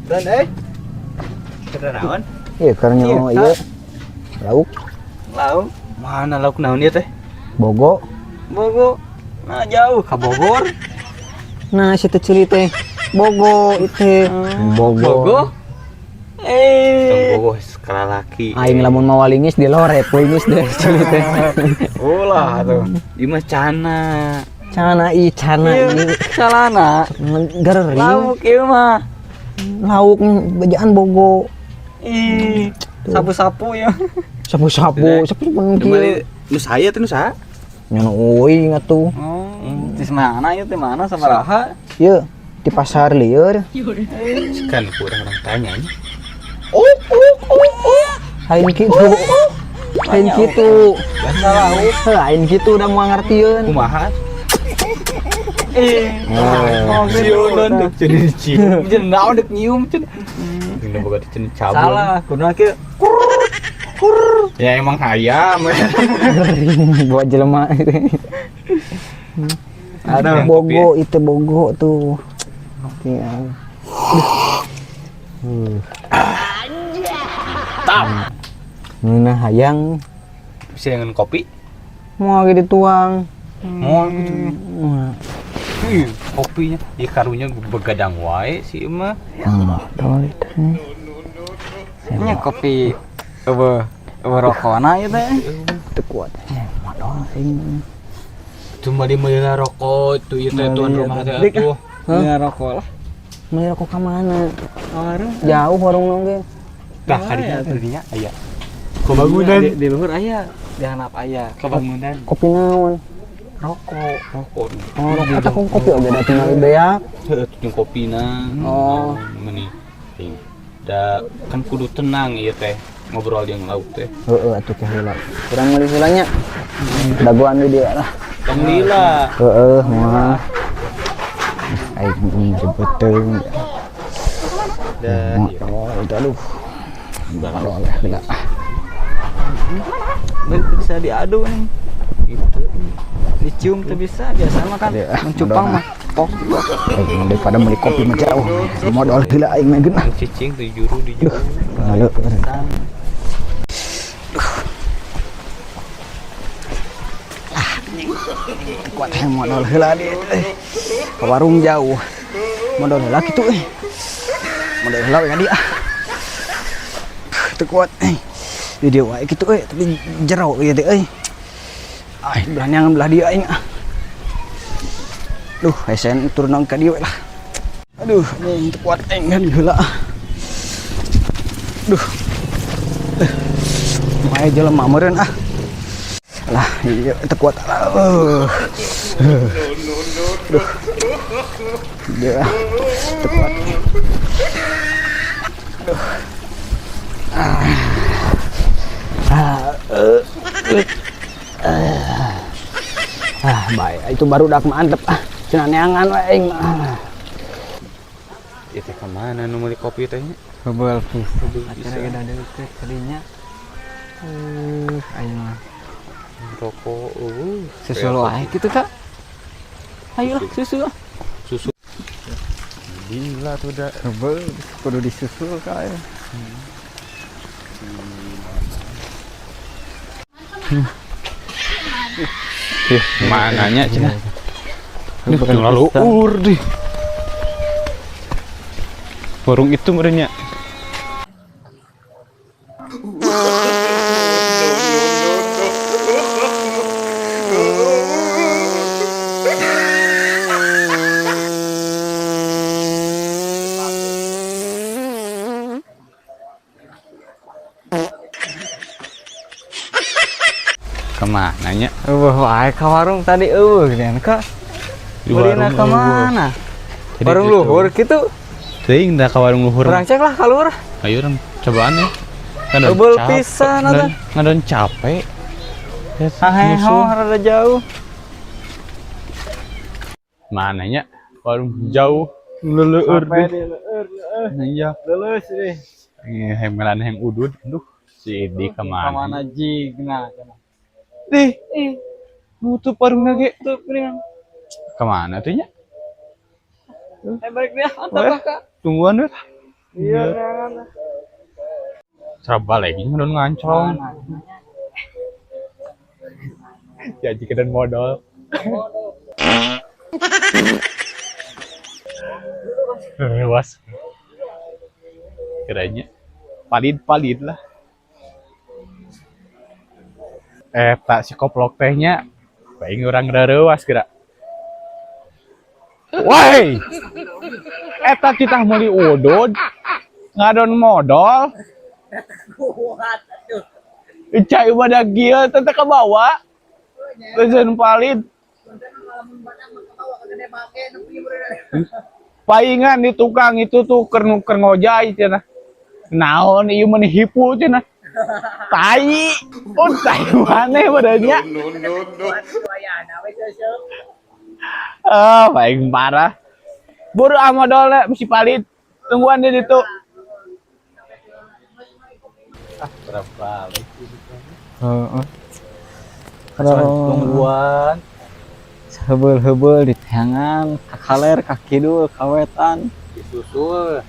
Dan eh. Keur naon? Iya, karena Iya, iya. Lauk Lauk. Mana lauk naon ieu teh? Bogo. Bogo. Nah, jauh ka Bogor. Nah, situ cili teh. Bogo itu. Bogo. Bogo. Eh. Tong bogo laki. Aing lamun mawa lingis di lorep, lingis deh cili teh. Ulah tuh. Ieu mah cana. Cana i cana Iya, ieu. Calana. Gering. Lauk ieu mah. Lauk bejaan Bogo. Ih, sapu-sapu ya. Sapu-sapu, sapu-sapu Kembali kieu. nu saya teh nu saha? Nya nu euy atuh. Oh, di mana ieu teh mana sabaraha? Ieu di pasar lieur. Kan kurang orang tanya nya. Lain kitu. Lain kitu. Bahasa lauk. Lain kitu udah mau ngertieun. Kumaha? Eh. Oh. Sieunan dek jadi cium. Jeung naon dek nyium cenah. Ini boga cenah cabul. Salah, kudu kieu. Ya emang hayam. Buat jelema. Aduh. Bogo itu Bogo tuh. Iya. Tap. Ngeunah hayang Bisa dengan kopi? mau lagi dituang. Moal gitu. Wah. Ih, kopinya. Ya karunya begadang wae sih mah. Modal itu. Nya kopi eueuh eueuh rokona ieu teh. Teu kuat. Modal aing. Cuma dia meuli rokok tuh ieu teh tuan rumah teh Dik, atuh. Nya rokok lah. Meuli rokok ka mana? Warung. Jauh warung ge. Tah kadinya tadinya aya. Kebangunan. Di luhur aya, di handap aya. Kebangunan. Kopi naon? Rokok. Rokok. Oh, rokok eta kopi oge da tinggal beak. Heuh, jeung kopina. Oh. Meni. Ting. Da kan kudu tenang ieu teh ngobrol jeung lauk teh. Heeh atuh teh heula. Urang meuli heula nya. Dagoan di dieu lah. Tong lila. Heeh, moal. Aing jemputeun. Da Modal itu aduh. Modal heula. Berarti bisa diadu nih. gitu. Dicium tuh bisa, biasa mah kan Iya, mencupang modal. mah. Tok juga. Aing daripada meuli kopi mah jauh. Modal heula aing mah geunah. Cicing tuh juru di juru. Halo. Kuat yang modal heula di ke warung jauh. Modal heula kitu euy. Modal heula we ka dieu ah. Teu kuat euy. Di dieu wae kitu euy, tapi jero ieu teh euy. Ah, belah neangan belah dieu aing ah. Duh, hesen turun ka dieu we lah. Aduh, anjing teu kuat aing kan heula ah. Duh. Mae jelema meureun ah. Lah, ieu teu kuat. Duh. Dia teu kuat. Duh. Ah, baik. Itu baru dak mantep ah. Cenah neangan we aing mah. Ieu teh ka mana nu meuli kopi teh nya? Bebel pisan. Bisa. Akhirnya udah deket kadinya. Aing mah. Rokok eueuh. Susu lo ae gitu kak. Ayo lah susu lah. Susu. Gila tuh da. Bebel kudu disusul kak ya. Ih, mananya cenah. Duh, Duh, luhur deh. Warung itu merenya. Kemana nya? Eueuh wae ka warung tadi eueuh geus kak. Di Beulina warung ka mana? Jadi Warung gitu. luhur gitu. Teuing da ka warung luhur. Urang cek lah ka luhur. Ayo urang cobaan ya. Eubel pisan atuh. Ngadon capek. Ya, Haheho rada jauh. Mananya warung jauh leleur deh. Iya. Leuleus deh. Ini hemelan yang udud. Aduh, si Idi kemana? Kamana jigna cenah. Deh, nutup warungnya ge. Tutup geuning. Kemana tuh nya? Eh, balik dia, antar Kak. Tungguan deh. Iya, Seraba lagi ngadon ngancong. Ya jika dan modal. Was. Kiranya palid-palid lah. Tak si koplok tehnya. Baing urang reuwas kira. Woi. Eta kita meuli udud. Ngadon modal. Cai pada kieu teh teh kabawa. Leuseun palid. Paingan di tukang itu tuh keur keur ngojay cenah. Naon ieu mah hipu cenah. Tai. Oh, tai maneh badannya. No, no, no. Ah, paling parah. Buru ah modalnya mesti palid. Tungguan di ditu. Ah, berapa Heeh. Tungguan. Heubeul-heubeul di teangan, ka kaler, ka kidul, ka wetan. Disusul.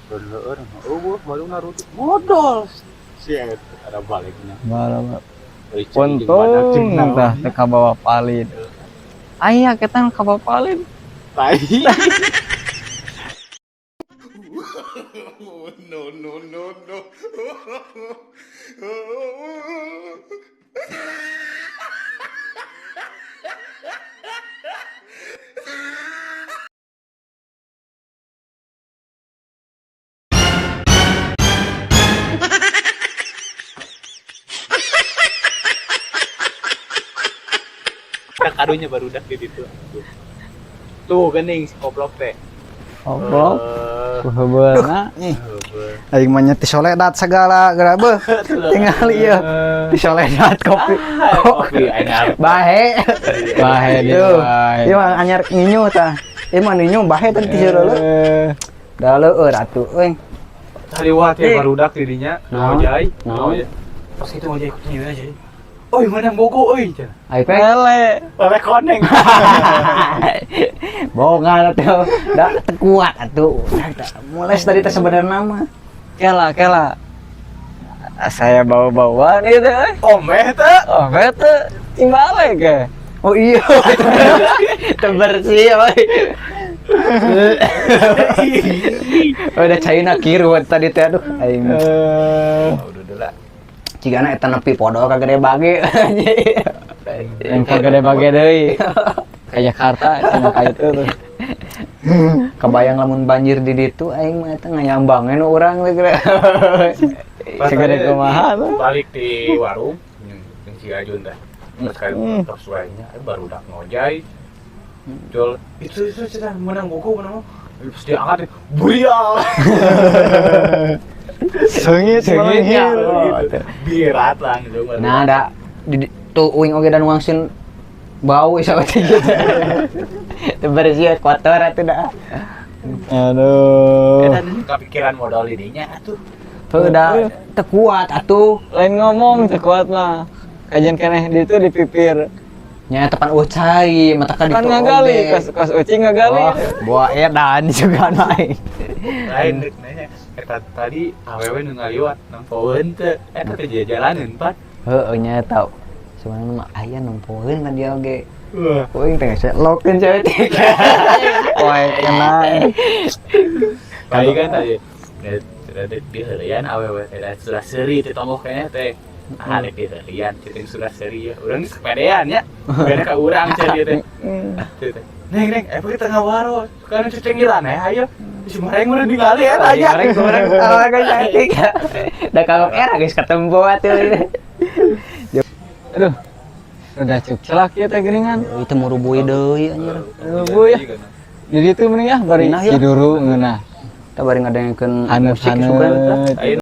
Bener, eueuh baru naruto modal. Siet, ada baliknya. Bala. Untung tah teu kabawa palid. Aya kita nu kabawa palid. Tai. No, no, no, no. Karunya baru dak di ditu. Tuh geuning si koplok teh. Koplok, heubeulna. Nih, aing mah nya ti soledat segala geura beuh. Tinggal ieu ti soledat kopi. Kopi aing. Bahe. Bahe dia, Tuh. bahe. Ieu mah anyar nginyu tah. Ieu mah ninyu bahe teh ti leueur. Da leueur atuh euy. Taliwat ya barudak didinya ngojay. Naon? Pas itu ngojay kucing aja. Oi, menang bogo euy cenah. Ayo pek. Lele. Lele koneng. Bohongan atuh. Da teu kuat atuh. Mules tadi teh sebenarnya mah. Kela, kela. Saya bawa-bawaan gitu. Omeh teh. Oh, bete timbale ke. Oh iya. Teu bersih oi. Udah caina kiru tadi teh aduh aing. Udah lah. Cigana eta nepi podol ka gede bage. Yang ka gede bage deui. Ka Jakarta cenah ka itu tuh. Kebayang lamun banjir di ditu aing mah eta ngayambangeun urang teh geura. Segede kumaha tuh. Balik di warung yang si Ajun teh. Terus kayak terus lainnya baru udah ngojay. Jual itu cenah menang bogo menang. Terus dia angkat burial. Sengit, Sengitnya gitu. Birat langsung. Nah, da di tuh uing oge dan wangsin bau isa teh gitu. Teu bersih kotor atuh da. Aduh. Eta kepikiran modal ininya atuh. Heuh da teu kuat atuh. Lain ngomong teu kuat mah. Kajian keneh di itu di pipir. Nya tepan eueuh cai mata ka Kan ditu ngagali, oge. kos kos ucing ngagali. Oh, buah edan juga mah aing. Lain rek nanya. Eta tadi awewe nu ngaliwat nempoeun teu. Eta teh jalanan pan. Heueuh nya eta. Sebenarnya mah aya nempoeun tadi oge. Wah. Uing teh geus lokeun cewek teh. Poe kena. Tadi kan tadi di heureuyan awewe teh da sudah seuri teh tombok kayaknya teh. Ah, rek di heureuyan teh sudah seuri ya. Urang geus kepedean nya. Beda ka urang cenah teh. Teh. Neng, neng, kita ngawaro. Kan cecengilan ya, ayo. Si mareng udah ningali ya tanya. Goreng goreng awak cantik. Da kalau era geus ketemu atuh. Aduh. Udah cuk celak ya teh geuningan. Itu murubui deui anjir. Rubuh ya. Jadi itu mending ya bari Ngeunah ya. Ciduru ngeunah. Kita bari ngadengekeun musik sugan. Haneut-haneut. Ayo.